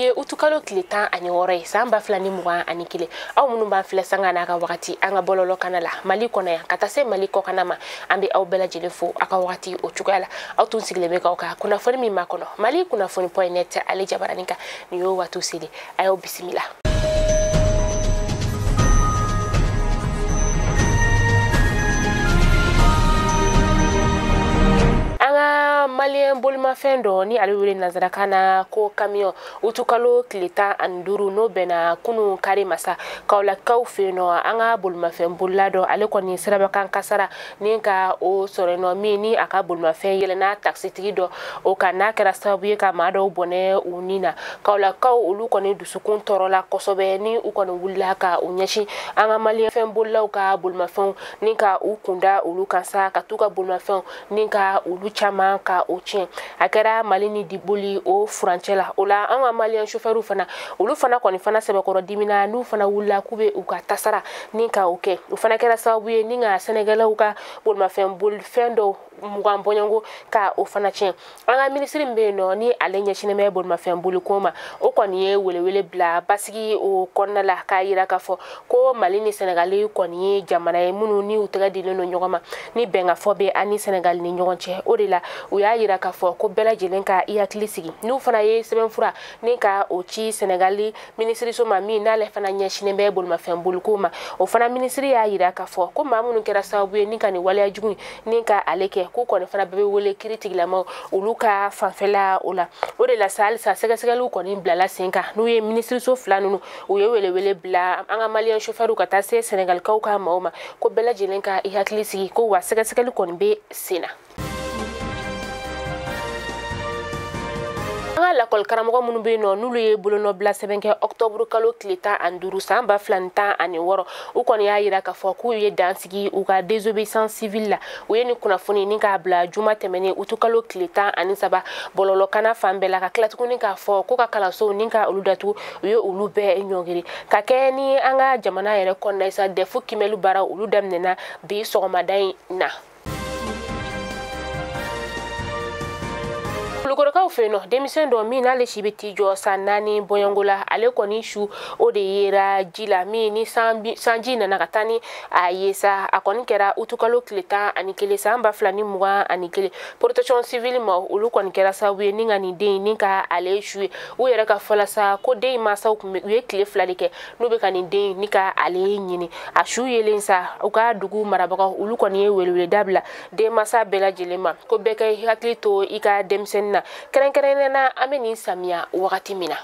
Bi ye utukalo tile 16 ye san 2021. Aw minnu b'an filɛ sanga n'a ka wagati an ka bɔlɔlɔ kana la Mali kɔnɔ yan ka taa se Mali kɔkana ma, an bɛ aw bɛɛ lajɛlen fo aw ka wagati o cogoya la. Aw tun sigilen bɛ k'aw ka kunnafoni min makɔnɔ Mali kunnafoni.net ale jabaranin kan, nin y'o waatiw selen, a y'aw bisimila. Malien bolimafɛn dɔ ni ale wele nanzarakan na ko camion, utukalo tile 15 n'o bɛnna kunun kari masa Kaolakaw fɛ yen nɔ, an ka bolimafɛn bolila dɔ ale kɔni sirabakan kasara ni ka o sɔrɔ nɔ min ni a ka bolimafɛn yɛlɛnna takisitigi dɔ o kan, n'a kɛra sababu ye ka maa dɔw bɔnɛ u ni na. Kaolakaw olu kɔni dusukun tɔɔrɔla kosɛbɛ ni u kɔni wulila ka u ɲɛsin an ka malien fɛn bolilaw ka bolimafɛnw ni ka u kunda olu kan sa, ka t'u ka bolimafɛnw ni ka olu caman ka o tiɲɛ. A kɛra Mali ni Diboli o furancɛ la. O la an ka malien chauffeur fana, olu fana kɔni fana sɛbɛkɔrɔ dimina, n'u fana wulila k'u bɛ u ka tasara ni ka o kɛ. O fana kɛra sababu ye ni ka Sɛnɛgɛlaw ka bolimafɛn bolifɛn dɔw 20 bɔɲɔgɔnko ka o fana tiɲɛ. An ka minisiri min bɛ yen nɔ ni ale ɲɛsinnen bɛ bolimafɛn boliko ma, o kɔni ye welewele bila basigi o kɔnɔna la k'a yira k'a fɔ ko Mali ni Sɛnɛgali kɔni ye jamana ye minnu ni u tɛgɛ dilen don ɲɔgɔn ma, ni bɛnkafɔ bɛ an ni Sɛnɛgali ni ɲɔgɔn cɛ. O de la u y'a yira k'a fɔ ko bɛɛ lajɛlen ka i hakili sigi, n'u fana ye sɛbɛnfura ni ka o ci Sɛnɛgali minisiriso ma min n'ale fana ɲɛsinnen bɛ bolimafɛn boliko ma. O fana minisiri y'a yira k'a fɔ ko maa minnu kɛra sababu ye ni ka nin waleya jugu ni ka ale kɛ, k'u kɔni fana bɛɛ bɛ wele kiiri tigilamaw olu ka fanfɛla o la. O de la sa halisa sɛgɛsɛgɛliw kɔni bilala sen kan, n'u ye minisiriso fila ninnu u ye welewele bila an ka malien chauffeur ka taa se Sɛnɛgalikaw ka maaw ma ko bɛɛ lajɛlen ka i hakili sigi, ko wa sɛgɛsɛgɛli kɔni bɛ sen na. An ka lakɔli karamɔgɔ minnu bɛ yen nɔ n'olu ye bolonɔbila sɛbɛn kɛ octobre kalo tile 15 san 2016, u kɔni y'a yira k'a fɔ k'u ye dan sigi u ka désobéissance civile la. U ye nin kunnafoni ni k'a bila juma tɛmɛnen utukalo tile 13 bɔlɔlɔkana fan bɛɛ la, ka tila tuguni k'a fɔ ko ka kalansow ni ka olu datugu, u ye olu bɛɛ ɲɔngiri. Ka kɛ ni an ka jamana yɛrɛ kɔnɔna ye sa, DEF kimɛli baara olu daminɛna bi sɔgɔmada in na. Kulukorokaw fɛ yen nɔ, denmisɛn dɔ min n'ale si bɛ t'i jɔ san 4 bɔɲɔgɔnko la, ale kɔni su o de yera ji la min ni sanji nana ka taa ni a ye sa. A kɔni kɛra utukalo tile 11 san 2021. Protection civile ma olu kɔni kɛra sababu ye ni ka nin den ni ka ale su ye. U yɛrɛ ka fɔ la sa ko den in mansaw tun bɛ, u ye tile 2 de kɛ n'u bɛ ka nin den ni ka ale ɲini. A su yelen sa, u ka dugu marabagaw olu kɔni ye weleweleda bila denmansa bɛɛ lajɛlen ma ko bɛɛ ka hakili to i ka denmisɛnnin na, kɛrɛnkɛrɛnnenya na an bɛ nin samiya wagati min na.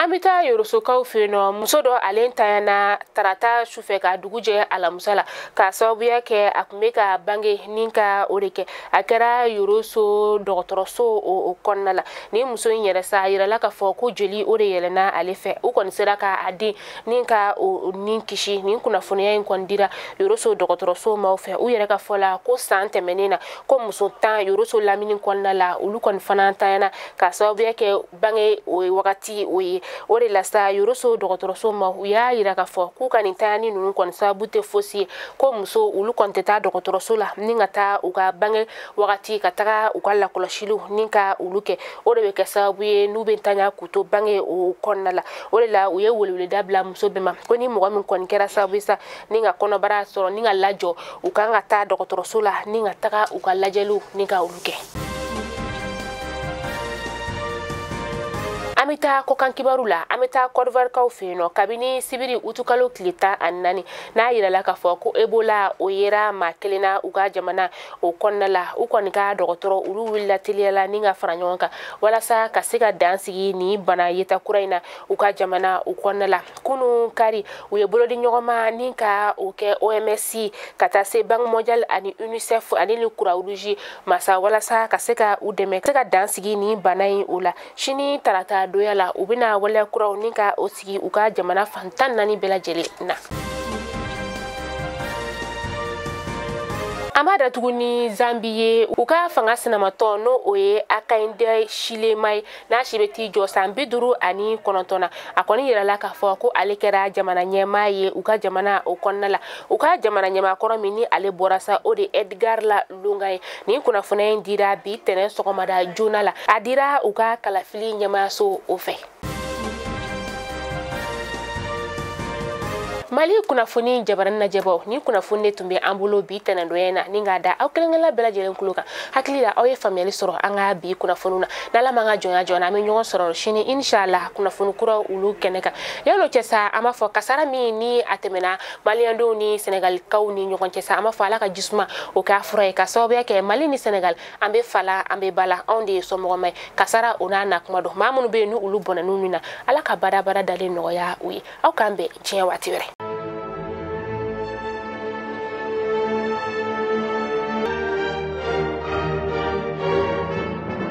An bɛ taa Yorosokaw fɛ yen nɔ, muso dɔ ale ntanyana tarata sufɛ ka dugu jɛ alamisa la k'a sababuya kɛ a tun bɛ ka bange ni ka o de kɛ. A kɛra Yoroso dɔgɔtɔrɔso o kɔnɔna la. Ni muso in yɛrɛ sa, a yirala k'a fɔ ko joli o de yɛlɛnna ale fɛ. U kɔni sera ka a den ni ka o ni kisi. Nin kunnafoniya in kɔni dira Yoroso dɔgɔtɔrɔso maaw fɛ. U yɛrɛ ka fɔ la ko san tɛmɛnen na ko muso 10 Yoroso lamini kɔnɔna la olu kɔni fana ntanyana k'a sababuya kɛ bange o wagati o ye. O de la sa Yoroso dɔgɔtɔrɔso ma u y'a yira k'a fɔ k'u ka nin tanyani ninnu kɔni sababu tɛ fosi ye, ko muso olu kɔni tɛ taa dɔgɔtɔrɔso la ni ka taa u ka bange wagati ka taga u ka lakɔlɔsiliw ni ka olu kɛ. O de bɛ kɛ sababu ye n'u bɛ ntanya k'u to bange o kɔnɔna la. O de la u ye weleweleda bila muso bɛɛ ma ko ni mɔgɔ min kɔni kɛra sababu ye sa ni ka kɔnɔbara sɔrɔ ni ka lajɔ, u kan ka taa dɔgɔtɔrɔso la ni ka taga u ka lajɛliw ni ka olu kɛ. An bɛ taa kɔkan kibaru la, an bɛ taa Côte d'Ivoire fɛ yen nɔ. Kabini sibiri utukalo tile 14 n'a yirala k'a fɔ ko Ebola o yera maa kelen na u ka jamana o kɔnɔna la, u kɔni ka dɔgɔtɔrɔ olu wulila teliya la ni ka fara ɲɔgɔn kan walasa ka se ka dan sigi nin bana yeta kura in na u ka jamana o kɔnɔna la. Kunun kari u ye bolodi ɲɔgɔn ma ni ka o kɛ OMS ka taa se Banque mondiale ani UNICEF ani ni Croix-Rouge masa walasa ka se ka u dɛmɛ ka se ka dan sigi nin bana in o la. Sini tarata doya la u bɛna waleya kuraw ni ka o sigi u ka jamana fan 14 bɛɛ lajɛlen na. An An b'a datugu ni Zambi ye. U ka fanga sinamatɔn, n'o o ye Hakainde Hichilema ye, n'a si bɛ t'i jɔ san 59 na, a kɔni yirala k'a fɔ ko ale kɛra jamana ɲɛmaa ye u ka jamana o kɔnɔna la. U ka jamana ɲɛmaa kɔrɔ min ni ale bɔra sa, o de Edgar la Lunga ye. Nin kunnafoniya in dira bi tɛnɛn sɔgɔmada joona la, a dira u ka kalafili ɲɛmaayaso o fɛ. Mali kunnafoni jabarani lajɛbaw, ni kunnafoni de tun bɛ an bolo bi tɛnɛndonya in na, ni k'a da aw kelen-kelenna bɛɛ lajɛlen kulo kan. Hakili la aw ye faamuyali sɔrɔ an ka bi kunnafoniw na. N'Ala m'an ka jɔnya jɔ, an bɛ ɲɔgɔn sɔrɔ sini inshallah kunnafoni kuraw olu kɛnɛ kan. Yan'o cɛ sa, an b'a fɔ kasara min ni a tɛmɛna maliyɛndenw ni sɛnɛgalikaw ni ɲɔgɔn cɛ sa, an b'a fɔ Ala ka jisuma o k'a fura ye, ka sababuya kɛ Mali ni Sɛnɛgali an bɛ fa la, an bɛ ba la, anw de ye sɔmɔgɔma ye. Kasara o n'a na kuma dɔn, maa minnu bɛ yen ni olu bɔnɛn'u na, Ala ka badabada dalen nɔgɔya u ye. Aw k'an bɛn diɲɛ waati wɛrɛ.